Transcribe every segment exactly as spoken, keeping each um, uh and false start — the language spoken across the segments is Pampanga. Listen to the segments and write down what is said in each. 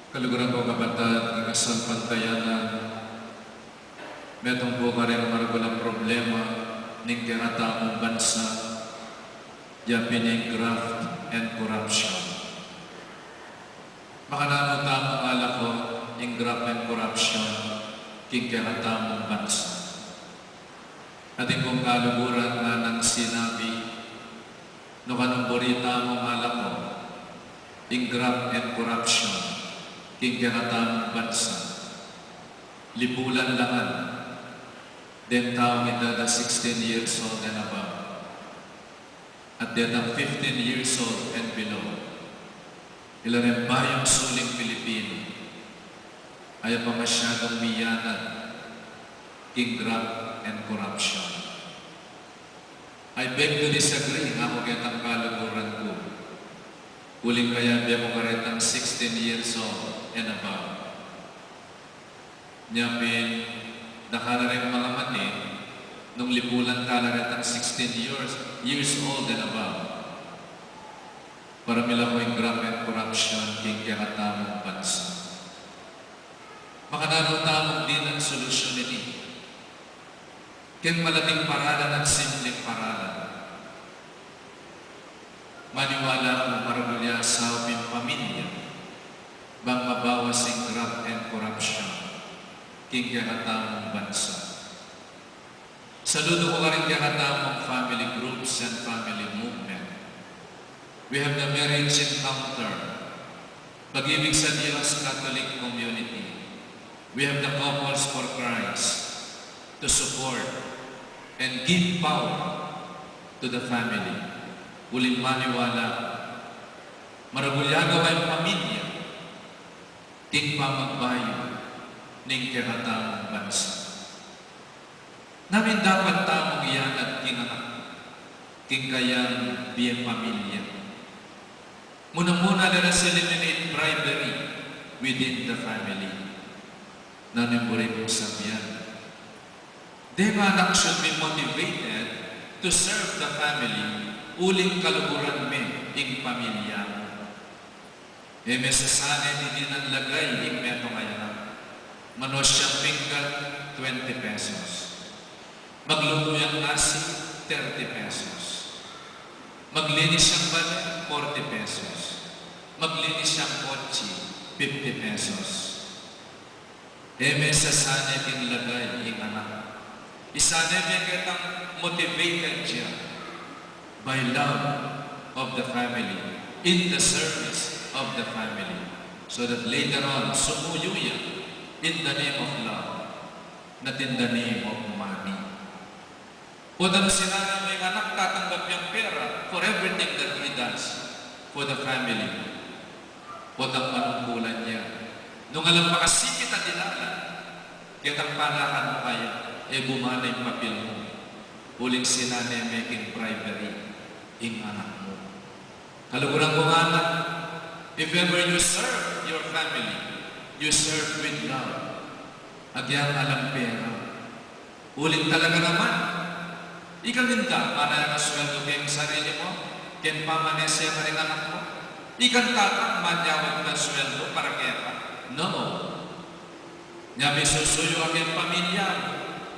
Kaluguran kung kapatad, king kasalpantayanan, metung pu karing maragul a problema ning kekatamung bansa, ya pin ing graft and corruption. Makananu tamung alako ing graft and corruption king kekatamung bansa? Atin kung kaluguran nganang sinabi, nu kanung buri tamung alako ing graft and corruption king kekatamung bansa? Libulan la ngan deng taung edad a sixteen years old and above, at detang fifteen years old and below. Ila reng bayung suling Pilipinu a ya pa masyadung miyanat king graft and corruption. I beg to disagree, ngaku, ketang kaluguran ku. Uling kayabe ku karetang sixteen years old and above. Nya pin, dakal la reng mangamate nung libulan tala retang sixteen years, years old and above. Para milako ing graft and corruption king kekatamung bansa. Makananu tamung dinan solusyunan ini? Keng malating paralan at simpleng paralan, maniwala ku maragul ya saup ing pamilya bang mabawas ing graft and corruption king kekatamung bansa. Saludu ku karing kekatamung family groups and family movement. We have the Marriage Encounter, Pag-ibig sa Dios Catholic Community. We have the Couples for Christ to support and give power to the family. Uling maniwala, maragul ya gawa ing pamilya king pamagbayu ning kekatamung bansa. Nanu ing dapat tamung iyanat king anak king kayang bie pamilya? Muna-muna, let us eliminate bribery within the family. Nanu ing buri kung sabian? Deng anak should be motivated to serve the family, uling kaluguran me ing pamilya mu. E me sasane dinan lagay ing metung a anak. Manos yang pinggan, twenty pesos. Magluto yang nasi, thirty pesos. Maglinis yang bale, forty pesos. Maglinis yang kotse, fifty pesos. E me sasane king lagay ing anak. Isane me ketang motivated ya by love of the family, in the service of the family, so that later on, sumuyu ya in the name of love, not in the name of money. Potang sinane me ing anak, tatanggap yang pera for everything that he does for the family. Potang manungkulan ya, nung alang makasipit a dilalan, ketang panakan mu kaya, e bumana ing papil mu, uling sinane me king bribery ing anak mu. Kaluguran kung anak, if ever you serve your family, you serve with love. Agyang alang pera. Uling talaga naman, ikang inda, mana yang asweldo keng sarili mu, keng pamanese karing anak mu? Ikang tatang, manyawad kang sweldo para keka? No. Nya misusuyu ka keng pamilya mu,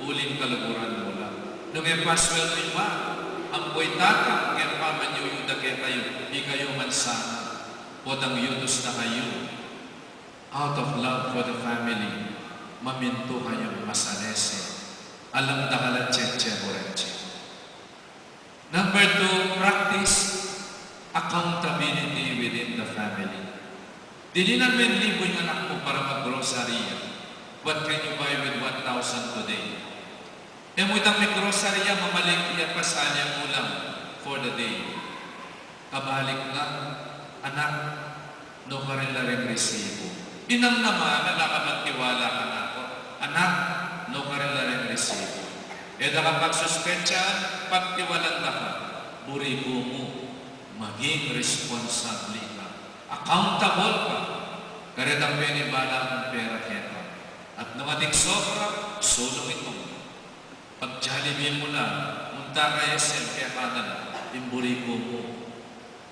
uling kaluguran mu la. Nung e pa sweldo ing balu, ampo i tatang keng pamanyuyu da kekayu, ikayu man sana, potang yutus na kayu out of love for the family, mamintu kayung masalese, alang dakal a tsetsebu retsu. Number two, practice accountability within the family. Dininan me ing libu ing anak mu para mag-grocery ya. What can you buy with one thousand today? E mu itang mi-grocery ya, mamalengke ya, pasali yang ulam for the day. Kabalik na, anak, nukarin la ring resibo. Inang naman, ala ka bang tiwala kanaku? Anak, nukarin la ring resibo. E da ka pagsuspetsahan, pagtiwalan da ka. Buri ku mu, maging responsable ka. Accountable ka. Karetang penibala mung pera keka. At nung ating sobra, sulung ito. Pag-Jollibee mu la, munta ka S M, keka na la, ing buri ku mu.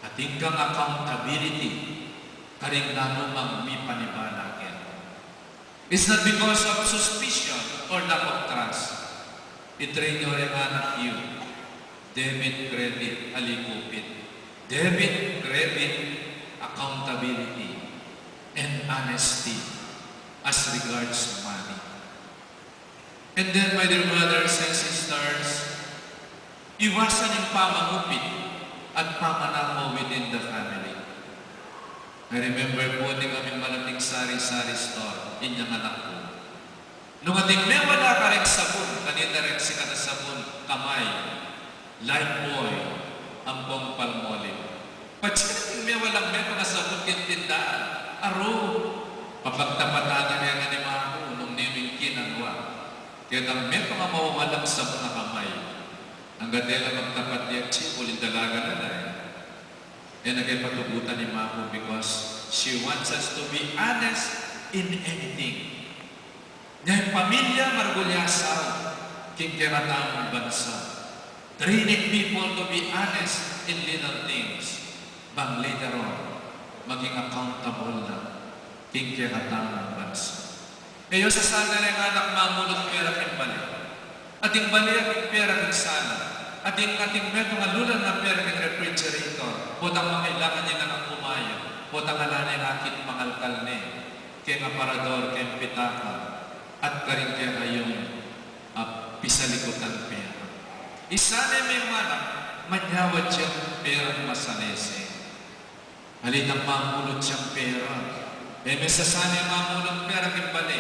Atin kang accountability karing nanumang mipanibala. It's not because of suspicion or lack of trust. I-train yu reng anak yu, debit, credit, ali kupit. Debit, credit, accountability, and honesty as regards money. And then, my dear brothers and sisters, iwasan ing pamangupit at pamanakaw within the family. I remember pu, atin kaming malaking sari-sari store, inyang anak ku. Nung ating mewala kareng sabun, kanita reng sikat a sabun, Kamay, Lifebuoy, ampong Palmolive. Patse ating mewalang metung a sabun king tindahan, aru, papagtapatan na ne ngan i mamu nung ninu ing kinanwa. Ketang metung a mawawalang sabun a Kamay, angga tela magtapat ya, atsi uling dalaga na la e. E na ke patugutan i mamu because she wants us to be honest in anything. Nya ing pamilya, maragul ya sau king kekatamung bansa. Training people to be honest in little things, bang later on, maging accountable la king kekatamung bansa. E yu sasanang reng anak mamulut pera king bale. Ating bale, ating pera king sala. Ating, ating metung a lulan a pera king refrigerator. Potang mangailangan ne nang kumayap. Potang ala neng akit mangalkal ne keng aparador, keng pitaka, at karing kekayung, ah, pisalikutan pera. Isane me ing anak, manyawad yang perang masalese. Alitang mamulut yang pera. E me sasanang mamulut pera king bale.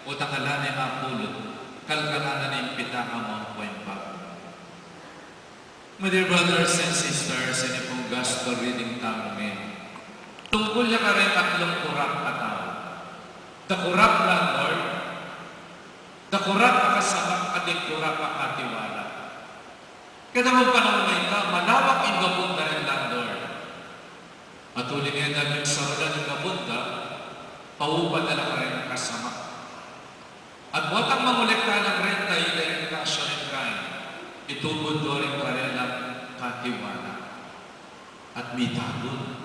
Potang ala neng mapulut, kalkalan na ne ing pitaka mu ampo ing bag. My dear brothers and sisters, ini pung gospel reading tamu ngeni tungkul ya kareng atlung kurap a tau. The corrupt landlord, the corrupt a kasamak, at the corrupt a katiwala. Ketang panaun a ita, malawak ing gabun da reng landlord. At uling e da mipasaulan ing gabun da, paupa da la kareng kasamak. At potang mangolekta nang renta, ila reng kasya reng kain, itubud do reng karelang katiwala. At mitagul.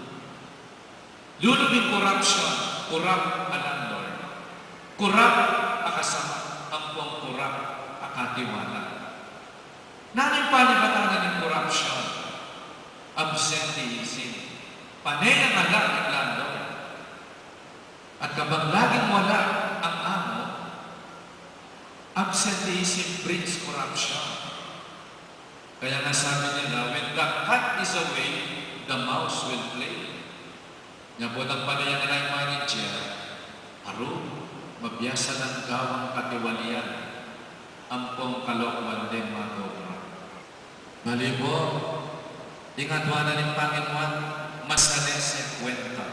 Lulub ing korapsyon, korap a landlord. Korap a kasamak, ampong korap a katiwala. Nanu ing panibatan ning korapsyon? Absenteeism. Pane yang ala ing landlord. At kabang laging wala ang amo, absenteeism breeds corruption. Kaya nga sabi nila, "When the cat is away, the mouse will play." Nya potang pane yang ala ing manager, aru, mabiasa nang gawang katiwalian ampong kalokuan deng mangobra. Bale pu, ing aduan ning Panginoon, masalese kuenta.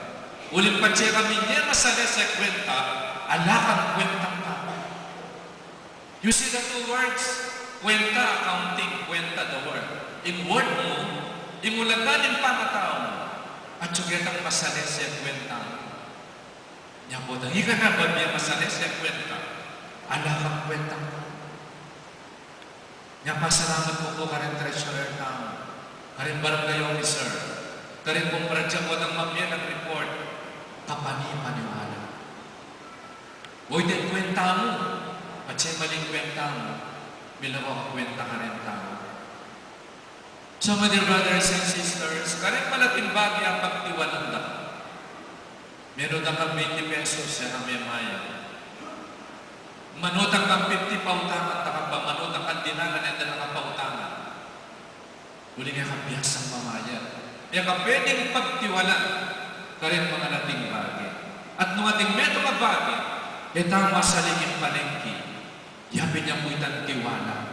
Uling patse ka mie masalese kuenta, ala kang kuentang tau. You see the two words, kuenta, accounting, kuenta, the word. Ing word mu, ing ulag na ning pangatau mu, atyu ketang masalese kuenta. Nya potang ika na babie masalese kuenta, ala kang kuentang tau. Nya pasalamat ku pu kareng treasurer tamu, kareng barangay officer, kareng kumpara dia potang mamie nang report, kapani-paniwala. Oy, deng kuenta mu, patse maling kuenta mu, milako ka kuenta kareng tau. So, my dear brothers and sisters, kareng malating bage a pagtiwalan da ka. Meron da kang twenty pesos, e ka memayad. Manutan kang fifty, pautangan da ka pa, manutan kang dinanan, e da na ka pautangan. Uling e ka biasang mamayad. E ka pwedeng pagtiwalan kareng malating bage. At nung ating metung a bage, e tang masaling palengke, yapin ya pu itang tiwala